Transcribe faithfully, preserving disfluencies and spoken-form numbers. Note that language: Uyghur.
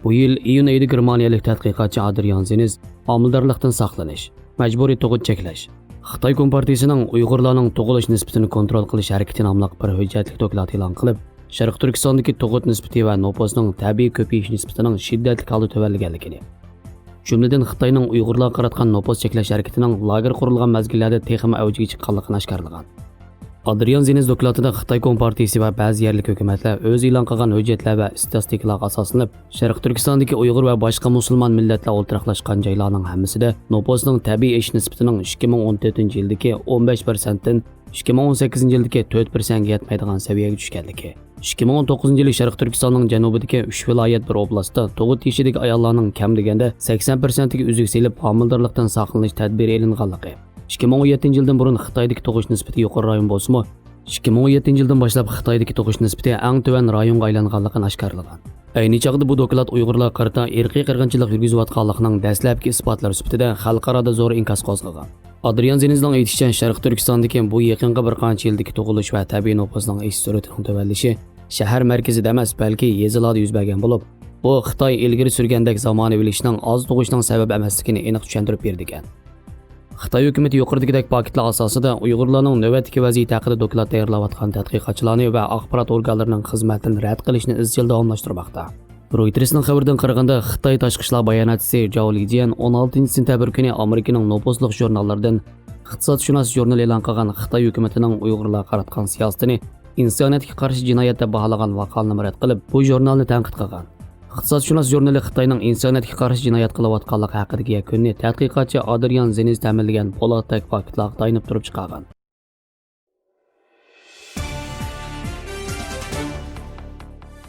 بۇ يىل ئىيۇن ئېيىدا گېرمانىيەلىك تەتقىقاتچى ئادرىيان زېنز ھامىلىدارلىقتىن ساقلىنىش، مەجبۇرىي تۇغۇت چەكلەش، خىتاي كومپارتىيىسىنىڭ ئۇيغۇرلارنىڭ تۇغۇلۇش نىسبىتىنى كونترول قىلىش ھەرىكىتى ناملىق بىر ھۆججەتلىك دوكلات ئېلان قىلىپ، شەرقىي تۈركىستاندىكى تۇغۇت نىسبىتى ۋە نوپۇسنىڭ تەبىئىي كۆپىيىش نىسبىتىنىڭ شىددەتلىك ھالدا تۆۋەنلىگەنلىكىنى، جۈملىدىن خىتاينىڭ ئۇيغۇرلارغا قاراتقان نوپۇس چەكلەش ھەرىكىتىنىڭ لاگېر قۇرۇلغان مەزگىللەردە تېخىمۇ ئەۋجىگە چىققانلىقىنى ئاشكارىلىغان. ئادرىيان زېنز دوكلاتىدا خىتاي كومپارتىيىسى ۋە بەزى يەرلىك ھۆكۈمەتلەر ئۆزى ئېلان قىلغان ھۆججەتلەر ۋە ئىستاتىستىكىلارغا ئاساسلىنىپ، شەرقىي تۈركىستاندىكى ئۇيغۇر ۋە باشقا مۇسۇلمان مىللەتلەر ئولتۇراقلاشقان جايلارنىڭ ھەممىسىدە نوپۇسنىڭ تەبىئىي ئېشىش نىسبىتىنىڭ ئىككى مىڭ ئون تۆتىنچى يىلدىكى ئون بەش پىرسەنتتىن ئىككى مىڭ ئون سەككىزىنچى يىلدىكى تۆت پىرسەنتكە يەتمەيدىغان سەۋىيەگە چۈشكەنلىكى، ئىككى مىڭ ئون توققۇزىنچى يىلى شەرقىي تۈركىستاننىڭ جەنۇبىدىكى ئۈچ ۋىلايەت، بىر ئوبلاستتا تۇغۇت يېشىدىكى ئاياللارنىڭ كەم دېگەندە سەكسەن پىرسەنتىگە ئۈزۈك سېلىپ، ھامىلىدارلىقتىن ساقلىنىش تەدبىرى ئېلىنغانلىقى، ئىككى مىڭ ئون يەتتىنچى يىلدىن بۇرۇن خىتايدىكى تۇغۇش نىسبىتى يۇقىرى رايون بولسىمۇ، ئىككى مىڭ ئون يەتتىنچى يىلدىن باشلاپ خىتايدىكى تۇغۇش نىسبىتى ئەڭ تۆۋەن رايونغا ئايلانغانلىقىنى ئاشكارىلىغان. ئەينى چاغدا بۇ دوكلات ئۇيغۇرلارغا قارىتا ئىرقىي قىرغىنچىلىق يۈرگۈزۈۋاتقانلىقىنىڭ دەسلەپكى ئىسپاتلىرى سۈپىتىدە خەلقئارادا زور ئىنكاس قوزغىغان. ئادرىيان زېنزنىڭ ئېيتىشىچە، شەرقىي تۈركىستاندىكى بۇ يېقىنقى بىر قانچە يىلدىكى تۇغۇلۇش ۋە تەبىئىي نوپۇسنىڭ ئېشىش سۈرئىتىنىڭ تۆۋەنلىشى شەھەر مەركىزىدە ئەمەس، بەلكى يېزىلادا يۈز بەرگەن بولۇپ، بۇ خىتاي ئىلگىرى سۈرگەندەك زامانىۋىلىشىشنىڭ ئاز تۇغۇشنىڭ سەۋەب ئەمەسلىكىنى ئېنىق چۈشەندۈرۈپ بېرىدىكەن. خىتاي ھۆكۈمىتى يۇقىرىدىكىدەك پاكىتلار ئاساسىدا ئۇيغۇرلارنىڭ نۆۋەتتىكى ۋەزىيىتى ھەققىدە دوكلات تەييارلاۋاتقان تەتقىقاتچىلارنى ۋە ئاخبارات ئورگانلىرىنىڭ خىزمەتلىرىنى رەت قىلىشنى ئىزچىل داۋاملاشتۇرماقتا. رويتېرسنىڭ خەۋىرىدىن قارىغاندا، خىتاي تاشقى ئىشلار باياناتچىسى جاۋ لىجيەن ئون ئالتىنچى سېنتەبىر كۈنى ئامېرىكىنىڭ نوپۇسلۇق ژۇرناللىرىدىن ئىقتىسادشۇناس ژۇرنىلى ئېلان قىلغان خىتاي ھۆكۈمىتىنىڭ ئۇيغۇرلارغا قاراتقان سىياسىتىنى ئىنسانىيەتكە قارشى جىنايەت دەپ باھالىغان ماقالىنىمۇ رەت قىلىپ، بۇ ژۇرنالنى تەنقىد قىلغان. ئىقتىسادشۇناس ژۇرنىلى خىتاينىڭ ئىنسانىيەتكە قارشى جىنايەت قىلىۋاتقانلىقى ھەققىدىكى يەكۈننى تەتقىقاتچى ئادرىيان زېنز تەمىنلىگەن پولاتتەك پاكىتلارغا تايىنىپ تۇرۇپ چىقارغان.